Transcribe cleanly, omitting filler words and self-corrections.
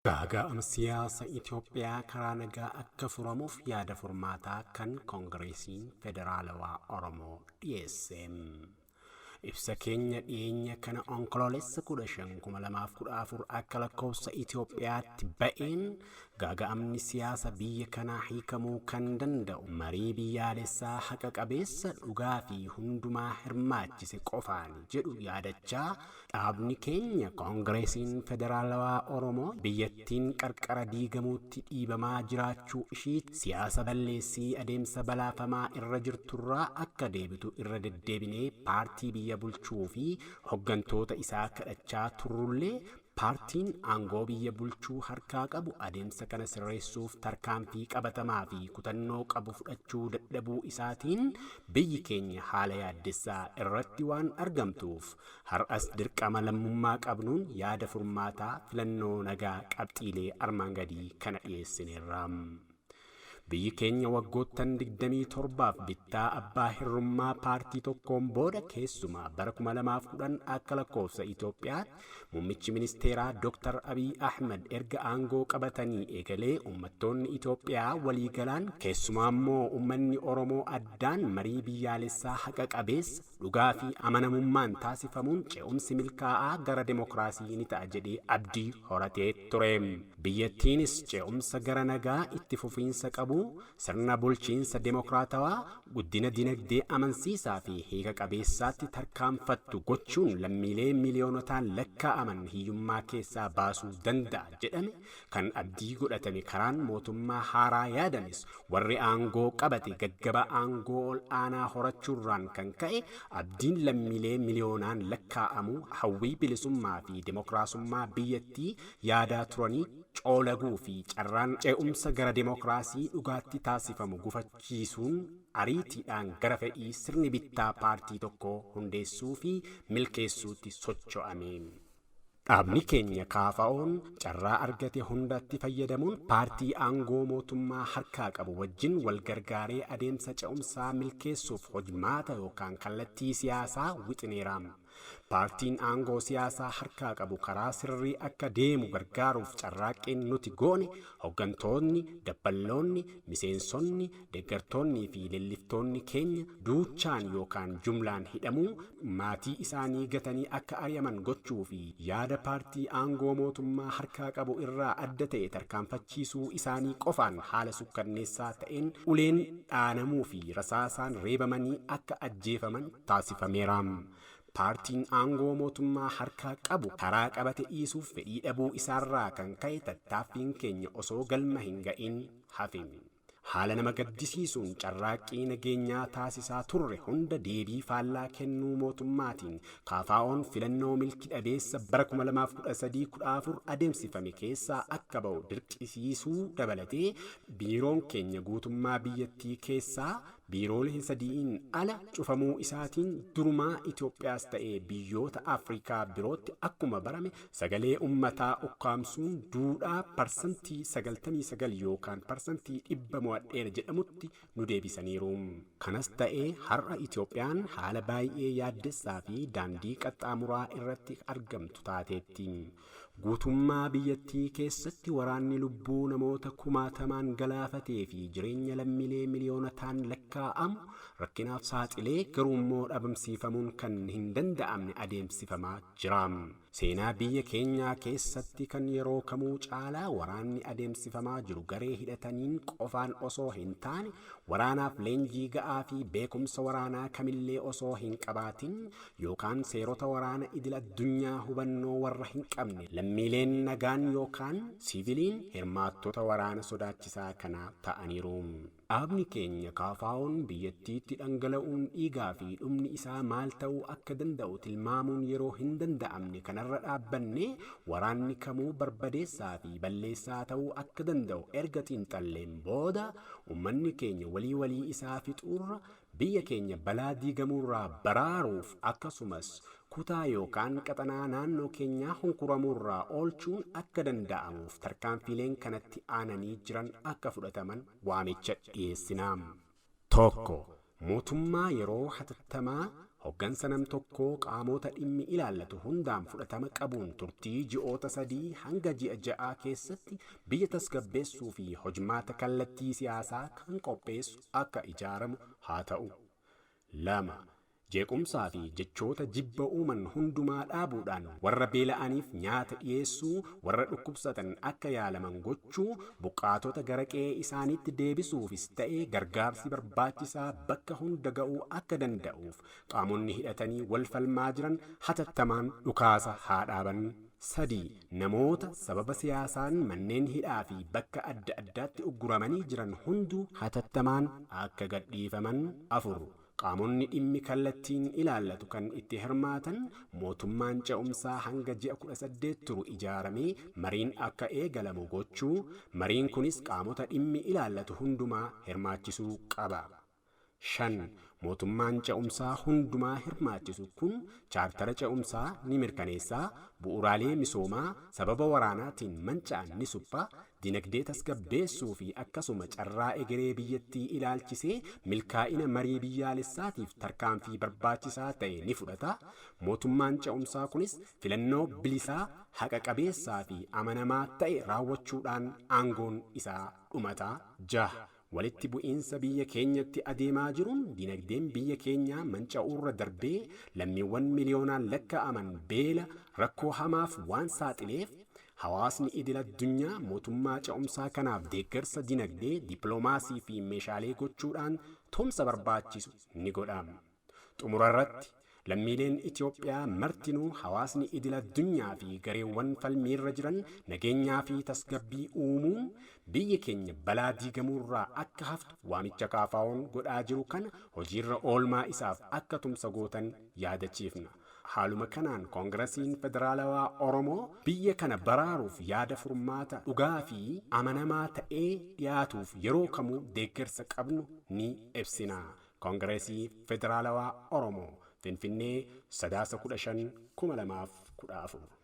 Gaaga'ama siyaasa Itoophiyaa karaa nagaa akka furamuuf yaada furmaataa kan Koongireesiin Federaalawaa Oromoo dhiyeesse. Ibsa keenya dhiyeenya kana Onkoloolessa 15, 2014 akka lakkoofsa Itoophiyaatti ba'een, gaaga'amni siyaasa biyya kanaa hiikamuu kan danda'u marii biyyaalessaa haqa qabeessa, dhugaa fi hundumaa hirmaachise qofaan jedhu yaadachaa, dhaabni keenya Koongireesiin Federaalawaa Oromoo biyyattiin qarqara diigamuutti dhiibamaa jiraachuu ishii, siyaasa balleessii adeemsa balaafamaa irra jirturraa akka deebitu irra deddeebinee paartii biyya bulchuu fi hoggantoota isaa kadhachaa turrullee, paartiin aangoo biyya bulchuu harkaa qabu adeemsa kana sirreessuuf tarkaanfii qabatamaa fi kutannoo qabu fudhachuu dadhabuu isaatiin biyyi keenya haala yaaddessaa irratti waan argamtuuf, har'as dirqama lammummaa qabnuun yaada furmaataa filannoo nagaa qabxiilee armaan gadii kana dhiyeessineerra. Biyyi keenya waggoottan 27f bittaa abbaa hirrummaa paartii tokkoon booda, keessumaa bara 2010 akka lakkoofsa Itoophiyaatti muummichi ministeeraa Dr. Abiy Ahmed erga aangoo qabatanii eegalee, uummattoonni Itoophiyaa waliigalaan, keessumaa immoo uummanni Oromoo addaan, marii biyyaalessaa haqa qabeessa, dhugaa fi amanamummaan taasifamuun ce'umsi milkaa'aa gara demokiraasii ni ta'a jedhee abdii horatee ture. Biyyattiinis ce'umsa gara nagaa itti fufiinsa qabu, sirna bulchiinsa demokiraatawaa, guddina dinagdee amansiisaa fi hiika qabeessaatti tarkaanfattu gochuun lammiilee miiliyoonotaan lakkaa'aman hiyyummaa keessaa baasuu danda'a jedhame kan abdii godhatame karaan mootummaa haaraa yaadames, warri aangoo qabate gaggaba aangoo ol aanaa horachuurraan kan ka'e abdiin lammiilee miliyoonaan lakkaa'amu hawwii bilisummaa fi demokiraasummaa biyyattii yaadaa turanii coolaguu fi carraan ce'umsa gara demokiraasii dhugaatti taasifamu gufachiisuun ariitiidhaan gara fedhii sirni bittaa paartii tokkoo hundeessuu fi milkeessuutti socho'ame. Dhaabni keenya KFO'n carraa argate hundatti fayyadamuun paartii aangoo mootummaa harkaa qabu wajjin wal gargaaree adeemsa ce'umsaa milkeessuuf hojmaata yookaan kallattii siyaasaa wixineera. Paartiin aangoo siyaasaa harkaa qabu karaa sirrii akka deemu gargaaruuf carraaqqiin nuti goone hooggantoonni, dabballoonni, miseensonni, deeggartoonnii fi leelliftoonni keenya duuchaan yookaan jumlaan hidhamuu, maatii isaanii gatanii akka ari'aman gochuu fi yaada paartii aangoo mootummaa harkaa qabu irraa adda ta'e tarkaanfachiisuu isaanii qofaan haala sukkanneessaa ta'een uleen dhaanamuu fi rasaasaan reebamanii akka ajjeefaman taasifameera. Paartiin aangoo mootummaa harkaa qabu karaa qabate dhiisuuf fedhii dhabuu isaarraa kan ka'e tattaaffiin keenya osoo galma hin ga'in hafe. Haala nama gaddisiisuun carraaqqii nageenyaa taasisaa turre hunda deebii faallaa kennuu mootummaatiin KFO'n filannoo milki dhabeessa bara 2013-14 adeemsifame keessaa akka ba'u dirqisiisuu dabalatee, biiroon keenya guutummaa biyyattii keessaa biiroolee sadiin ala cufamuu isaatiin, durumaa Itoophiyaas ta'ee biyyoota Afrikaa birootti akkuma barame sagalee ummataa ukkaamsuun duudhaa 99% yookaan 100% mo'adheera jedhamutti nu deebisaniiru. Kanas ta'ee har'a Itoophiyaan haala baay'ee yaaddessaa fi daandii qaxxaamuraa irratti argamtu taateetti. Guutummaa biyyattii keessatti waraanni lubbuu namoota kumaatamaan galaafatee fi jireenya lammiilee miliyoonotaan lakkaa'amu rakkinaaf saaxilee garuummoo dhabamsiifamuun kan hin danda'amne adeemsifamaa jira. Seenaa biyya keenyaa keessatti kan yeroo kamuu caalaa waraanni adeemsifamaa jiru garee hidhataniin qofaan osoo hin taane, waraanaaf leenjii ga'aa fi beekumsa waraanaa kamillee osoo hin qabaatin yookaan seerota waraana idil addunyaa hubannoo warra hin qabne lammiileen nagaan yookaan siiviliin hirmaattota waraana sodaachisaa kanaa ta'aniiru. Dhaabni keenya KFO'n biyyattiitti dhangala'uun dhiigaa fi dhumni isaa maal ta'uu akka danda'u tilmaamuun yeroo hin danda'amne kanarra dhaabbanne, waraanni kamuu barbadeessaa fi balleessaa ta'uu akka danda'u erga xiinxalleen booda, uummanni keenya walii walii isaa fixuurra biyya keenya balaa diigamuurraa baraaruuf, akkasumas kutaa yookaan qaxanaa naannoo keenyaa hunkuramuurraa oolchuun akka danda'amuuf tarkaanfiileen kanatti aananii jiran akka fudhataman waamicha dhiyeessina. 1. Mootummaa yeroo hatattamaa Hoggansa nam tokkoo qaamota dhimmi ilaallatu hundaan fudhatama qabuun turtii ji'oota 3 hanga ji'a 6 keessatti biyya tasgabbeessuu fi hojmaata kallattii siyaasaa kan qopheessu akka ijaaramu haa ta'u. 2. Jeequmsaa fi jechoota jibba uuman hundumaa dhaabuudhaan warra beela'aniif nyaata dhiyeessuu, warra dhukkubsatan akka yaalaman gochuu, buqqaatota gara qe'ee isaaniitti deebisuufis ta'e gargaarsi barbaachisaa bakka hunda ga'uu akka danda'uuf qaamonni hidhatanii wal falmaa jiran hatattamaan dhukaasa haa dhaaban. 3. Namoota sababa siyaasaan manneen hidhaa fi bakka adda addaatti ugguramanii jiran hunduu hatattamaan akka gadhiifaman. 4. Qaamonni dhimmi kallattiin ilaallatu kan itti hirmaatan mootummaan ce'umsaa hanga ji'a 18 turu ijaaramee mariin akka eegalamu gochuu, mariin kunis qaamota dhimmi ilaallatu hundumaa hirmaachisuu qaba. 5. Mootummaan ce'umsaa hundumaa hirmaachisu kun chaartara ce'umsaa ni mirkaneessa, bu'uuraalee misoomaa sababa waraanaatiin manca'an ni supha, dinagdee tasgabbeessuu fi akkasuma carraa egeree biyyattii ilaalchisee milkaa'ina marii biyyaalessaatiif tarkaanfii barbaachisaa ta'e ni fudhata. Mootummaan ce'umsaa kunis filannoo bilisaa, haqa qabeessaa fi amanamaa ta'e raawwachuudhaan aangoon isaa dhumata. 6. Walitti bu'iinsa biyya keenyatti adeemaa jiruun dinagdeen biyya keenyaa manca'uurra darbee lammiiwwan miliyoonaan lakkaa'aman beela rakkoo hamaaf waan saaxileef, hawaasni idil addunyaa mootummaa ce'umsaa kanaaf deeggarsa dinagdee, dippiloomaasii fi meeshaalee gochuudhaan tumsa barbaachisu ni godha. Xumurarratti, lammiileen Itoophiyaa martinuu, hawaasni idil addunyaa fi gareewwan falmiirra jiran nageenyaa fi tasgabbii uumuun biyyi keenya balaa diigamuurraa akka haftu waamicha KFO'n godhaa jiru kana hojiirra oolmaa isaaf akka tumsa gootan yaadachiifna. Haaluma kanaan Koongirasiin Federaalawaa Oromoo biyya kana baraaruuf yaada furmaata dhugaa fi amanamaa ta'ee dhiyaatuuf yeroo kamuu deeggarsa qabnu ni ibsina. Koongireesii Federaalawaa Oromoo. Finfinnee, Sadaasa 15, 2014.